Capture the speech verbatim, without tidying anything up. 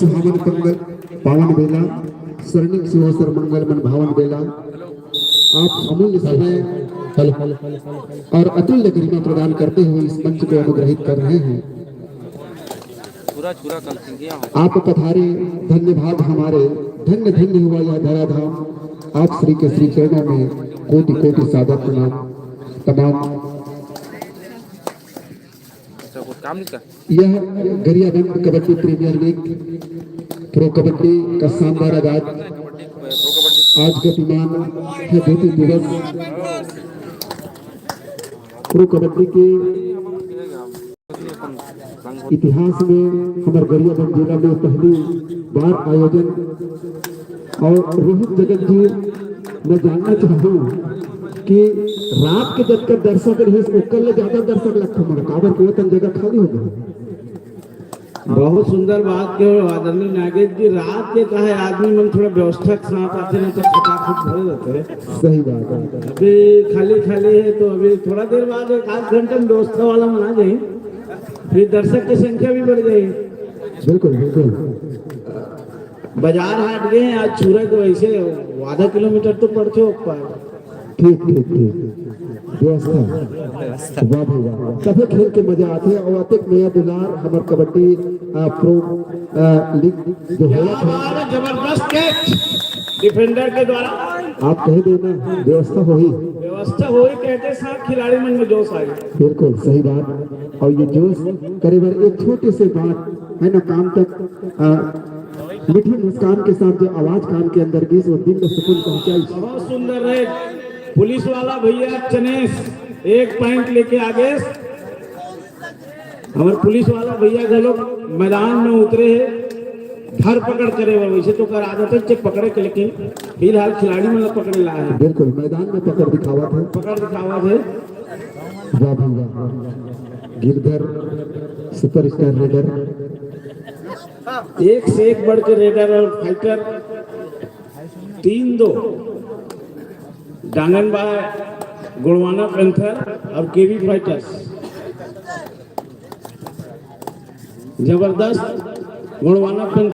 सुहावन मंगल पावन बेला, स्वर्णिम सुअवसर मंगल मन भावन बेला, आप अमूल्य समय और अतुल्य गरिमा प्रदान करते हुए इस मंच को अनुग्रहित कर रहे हैं। आप पधारे, धन्यवाद हमारे, धन्य धन्य हुआ यह धराधाम। आप श्री के श्री चरणों में कोटि कोटि सादर प्रणाम। तमाम अच्छा, कुछ काम नहीं कर। यह Gariaband kabaddi premier league pro kabaddi का शानदार आगाज। आज का विमान है धोती दिवस। प्रो कबड्डी के इतिहास में हमर गरियाबंद जिला में पहली बार आयोजन। और रोहित जगत जी, मैं जानना चाहूँ कि रात के जब तक दर्शक रहिस, ओकर ले ज्यादा दर्शक लगथे मोला, काबर कि वो तन जगह खाली हो गए। बहुत सुंदर बात के आदरणीय नागेश जी, रात के का है, आदमी मन थोड़ा व्यवस्था के साथ आते ना तो फटाफट भरे रहते हैं। सही बात है। अभी खाली खाली है तो अभी थोड़ा देर बाद एक आध घंटे में व्यवस्था वाला मन आ जाए, फिर दर्शक की संख्या भी बढ़ जाए। बिल्कुल बिल्कुल। बाजार हाट गए आज छुरा के, वैसे आधा किलोमीटर तो पड़थे ऊपर। ठीक ठीक ठीक। व्यवस्था। वाह भाई वाह, तभे खेल के मजा आथे। और अतेक मया दुलार हमर कबड्डी आ, प्रो आ, लीग जो क्या होला था। बात है, जबरदस्त कैच डिफेंडर के द्वारा। आप कह देना व्यवस्था होही। व्यवस्था होही कहते साथ खिलाड़ी मन में जोश आ गया। बिल्कुल सही बात। और ये जोश करे बर एक छोटे से बात है ना, काम तक आ, मीठी मुस्कान के साथ जो आवाज कान के अंदर गीस, वो दिल में सुकून पहुंचाई। बहुत सुंदर है। पुलिस वाला भैया चनेश एक पॉइंट लेके आगे। हमारे पुलिस वाला भैया घलो मैदान में उतरे हैं धर पकड़ करे हुए। वैसे तो कर आदत है पकड़े के, लेकिन फिलहाल खिलाड़ी मतलब पकड़े ला है। बिल्कुल, मैदान में पकड़ दिखावा था। पकड़ दिखावा थे। वाह भाई वाह। Girdhar superstar raider. एक से एक बढ़ के रेडर और फाइटर। तीन दो। डांगनबाय गोंडवाना पैंथर और केवी फाइटर्स। जबरदस्त गोंडवाना पैंथर।